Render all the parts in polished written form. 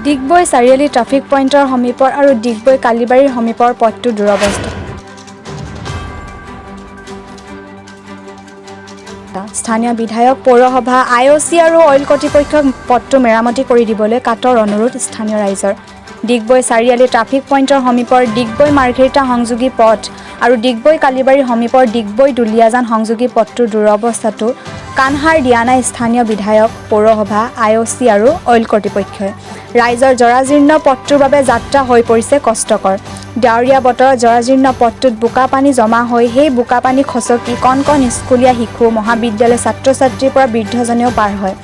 ডিগবৈ চাৰিআলি traffic পইণ্টৰ সমীপৰ আৰু ডিগবৈ কালিবাৰীৰ সমীপৰ পথটো দুৰৱস্থা। স্থানীয় বিধায়ক, পৌৰসভা, আই অ' চি আৰু অইল কৰ্তৃপক্ষক পথটো মেৰামতি কৰি দিবলৈ কাতৰ অনুৰোধ স্থানীয় ৰাইজৰ। ডিগবৈ চাৰিআলি ট্ৰাফিক পইণ্টৰ সমীপৰ ডিগবৈ মাৰ্ঘেৰিটা সংযোগী পথ আৰু ডিগবৈ কালিবাৰীৰ সমীপৰ ডিগবৈ দুলীয়াজান সংযোগী পথটোৰ দুৰৱস্থাটো কাণসাৰ দিয়া নাই স্থানীয় বিধায়ক, পৌৰসভা, আই অ' চি আৰু অইল কৰ্তৃপক্ষই। ৰাইজৰ জৰাজীৰ্ণ পথটোৰ বাবে যাত্ৰা হৈ পৰিছে কষ্টকৰ। ডাৱৰীয়া বতৰত জৰাজীৰ্ণ পথটোত বোকা পানী জমা হৈ সেই বোকা পানী খচকি কণ কণ স্কুলীয়া শিশু, মহাবিদ্যালয়ৰ ছাত্ৰ ছাত্ৰীৰ পৰা বৃদ্ধজনেও পাৰ হয়।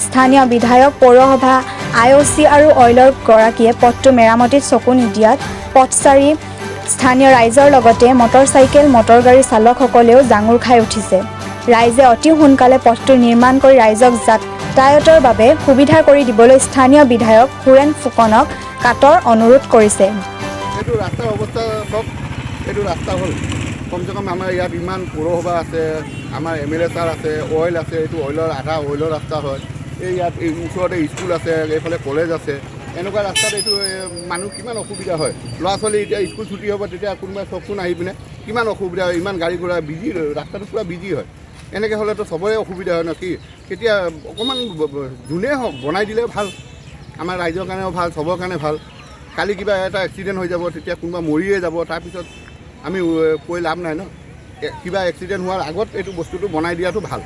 স্থানীয় বিধায়ক, পৌৰসভা, আই অ' চি আৰু অইলৰ গৰাকীয়ে পথটো মেৰামতিত চকু নিদিয়াত পথচাৰী, স্থানীয় ৰাইজৰ লগতে মটৰ চাইকেল, মটৰ গাড়ীৰ চালকসকলেও জাঙুৰ খাই উঠিছে। ৰাইজে অতি সোনকালে পথটো নিৰ্মাণ কৰি ৰাইজক যাতায়াতৰ বাবে সুবিধা কৰি দিবলৈ স্থানীয় বিধায়ক সুৰেণ ফুকনক কাতৰ অনুৰোধ কৰিছে। এইটো ৰাস্তাৰ অৱস্থা চব, এইটো ৰাস্তা হ'ল কমচে কম আমাৰ ইয়াত ইমান পৌৰসভা আছে, আমাৰ এম এল এ ছাৰ আছে, অইল আছে। এইটো অইলৰ আধা অইলৰ ৰাস্তা হয়। এই ইয়াত এই ওচৰতে স্কুল আছে, এইফালে কলেজ আছে। এনেকুৱা ৰাস্তাত এইটো মানুহ কিমান অসুবিধা হয়। ল'ৰা ছোৱালী এতিয়া স্কুল ছুটি হ'ব, তেতিয়া কোনোবাই চাওকচোন আহি পিনে কিমান অসুবিধা হয়। ইমান গাড়ী ঘোঁৰা বিজি, ৰাস্তাটো পূৰা বিজি হয়। এনেকৈ হ'লেতো চবৰে অসুবিধা হয় ন কি? তেতিয়া অকণমান যোনেই হওক বনাই দিলে ভাল, আমাৰ ৰাইজৰ কাৰণেও ভাল, চবৰ কাৰণে ভাল। কালি কিবা এটা এক্সিডেণ্ট হৈ যাব, তেতিয়া কোনোবা মৰিয়ে যাব, তাৰপিছত আমি কৈ লাভ নাই ন। কিবা এক্সিডেণ্ট হোৱাৰ আগত এইটো বস্তুটো বনাই দিয়াটো ভাল।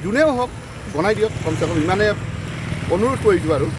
যোনেও হওক বনাই দিয়ক কমচে কম, ইমানে অনুৰোধ কৰিছোঁ আৰু।